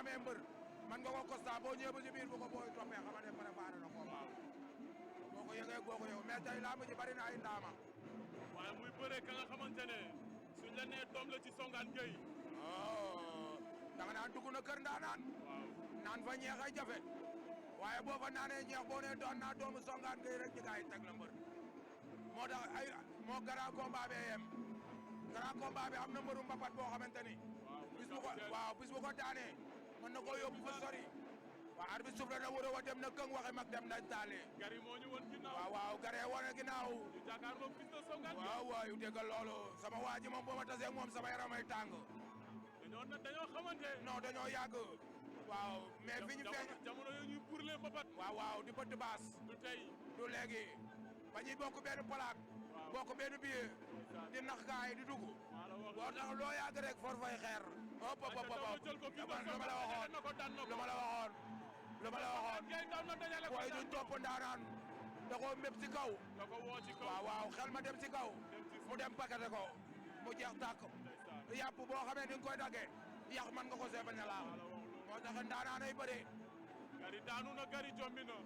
amee mbër man nga ko constat boo ñëwee ba ci biir bu ko booy toppee xam ne préparé na combat boo ko yëgee boo ko yow mais tey lamb ji bari na ay ndaama. waaye muy bëree ka nga xamante ne suñ la nee doom la ci Songane Gueye. oh da nga naan dugg na kër ndaanaan. waaw naan fa ñeex ay jafe waaye boo fa naanee ñeex boo nee doon naa doomu Songane Gueye rek ñu gaay teg la mbër moo tax ay moo grand combat bee yem grand combat bi am na mbëru mbapat boo xamante ni. bis bu ko daanee mën na koo yóbbu fa sori. waaw arbitre suuf na wërë wa dem na këng waxe mag dem na taale. Gari moo ñu woon ginnaaw waaw Gari wane ginnaaw. ñu jàkkaarloo fils de Songane Gueye. waaw yu déggal loolu sama waa ji moom boo ma tasee moom sama yaram ay tàng. dañoo xamante. non dañoo yàgg. waaw mais fi ñu feeñ. jamono yooyu ñuy burle mbapat. waaw di bëtt baas. du tey du léegi. ba ñuy bokk benn plaque. bokk benn billet. di nax gaay di dugg. boo tax loo yàgg rek for fay xeer. hop hop hop lu ma la waxoon lu ma la waxoon. lu ma la waxoon booy duñ topp ndaanaan da koo mépp ci kaw. da ko woo ci kaw waaw xel ma dem ci kaw. mu dem pakete ko mu jeex tàkk. yàpp boo xamee ni nga koy daggee yàq man nga ko see bañ a laal. moo tax ndaanaan ay bëre. Gari daanu na Gari jombi na.